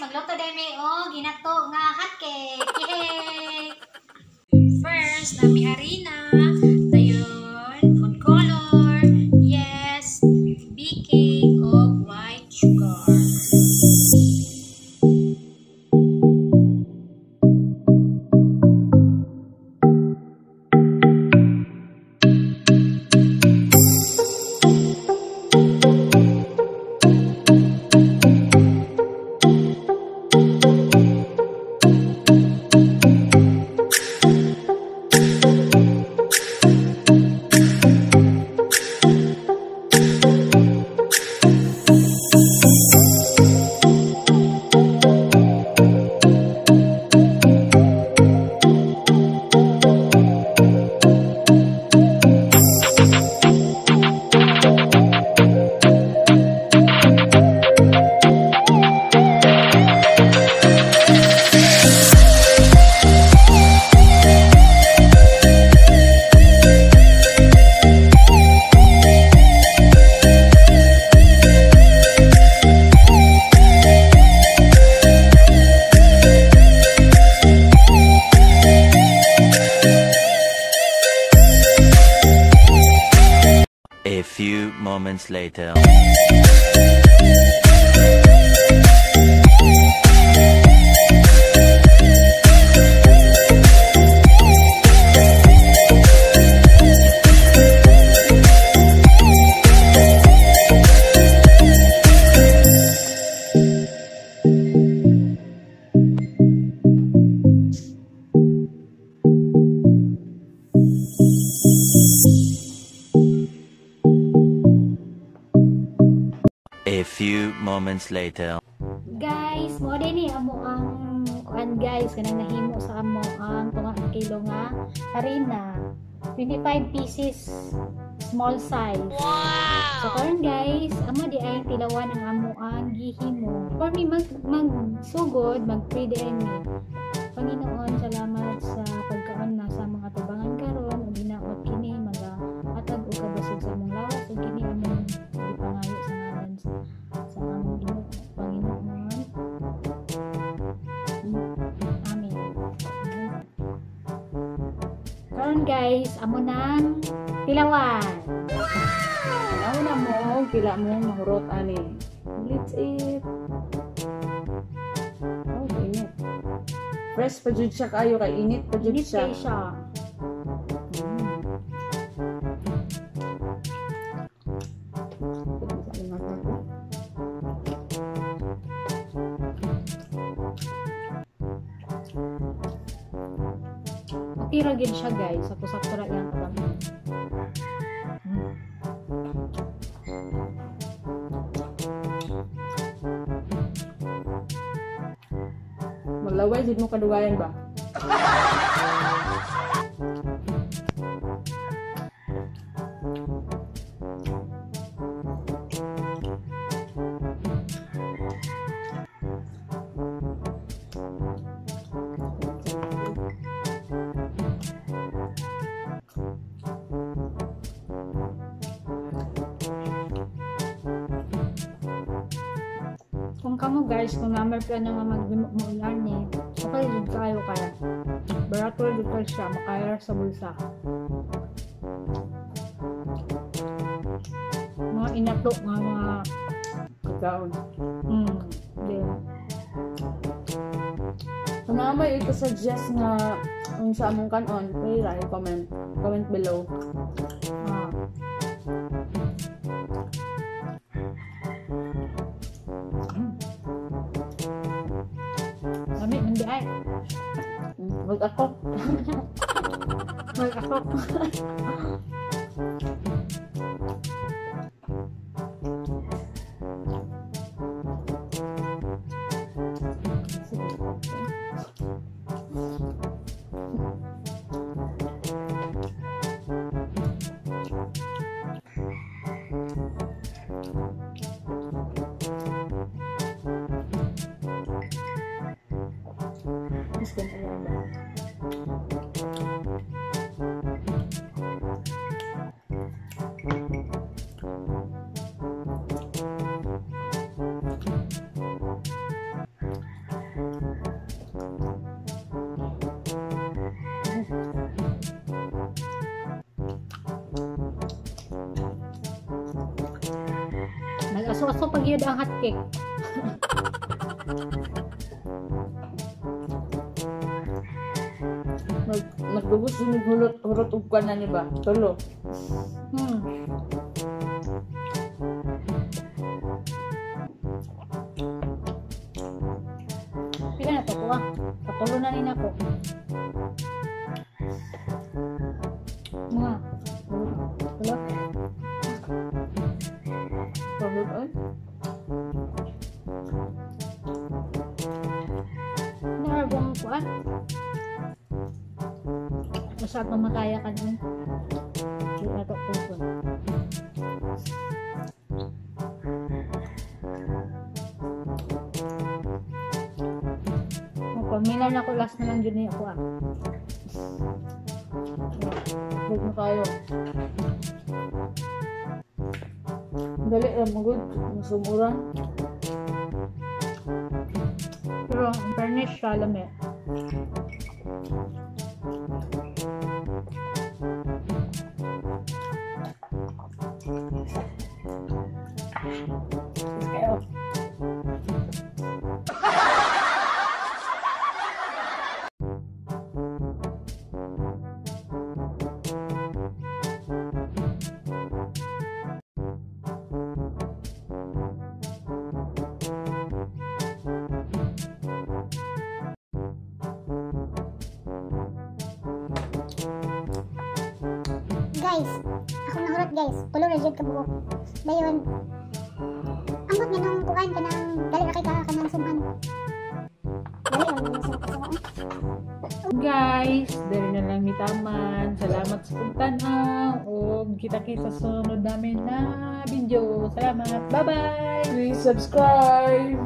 Magluto dahil mi og ginato nga hotcake. Yay! First, nami harina. Dayon, food color. Yes, baking og white sugar. A few moments later. A few moments later. Guys, mo din ni amo ang kuan guys, kanang nahimo sa amo ang tunga ka kilo nga harina. 25 pieces small size. Wow! So karon guys, amo di ay tilawan ang amo ang gihimo. For me magsugod, mag-pray di ay mi. Panginoon, salamat sa pagkaon na sa mga tubangan karon ug hinaot kini magahatag og kabusog sa among lawas ug kini among gipangayo sa ngalan sa among Ginoo, Panginoon. Amen. Karon guys, amo nang tilawan. Tanaw na mo, pila mo mahurot ani. Let's eat. Oh, init. Fresh pa jud siya kayo kay init pa jud Init siya. kay siya. Okay ra gyud siya guys, sakto-sakto ra iyang katamay. Maglaway jud mo kadugayan ba? Kung kamo guys, kung naman plano nga mag-mulan ni, okay jud kayo kaya. Barato jud kayo siya, makaya sa bulsa. Mga inato nga mga Pagkaon. Then, Kung naa may ito-suggest nga kung sa among kanon, pwede ra i-comment. Comment below. Ah. Lami man di ay. Wag ako. Wag ako. Mas ganito lang ba? Aso-aso pag yun ang hot cake. Nagdugos din hulot hurot og kuan na ni ba? Tulo. Pila na to ko ah. Katulo na rin ako. Mga. Tulo. Pagod ay. Nakarbong kuan. Basta at mamakaya ka dun. Di na to kuan. Pamilan ako last na lang dyan ako ah. Huwag na kayo. Dali ra magud masumuran. Pero in fairness siya lami. Kayo. Guys, ako nahurot guys, tulo ra jud ka buok. Dayon, ambot nga nung kuan kanang dali ra kay ka kanang sumhan. Dali ra man sa kasama. Guys, dali na lang mitaman. Salamat sa pagtanaw. O kita-kita sa sunod namin na video. Salamat. Bye-bye! Please subscribe.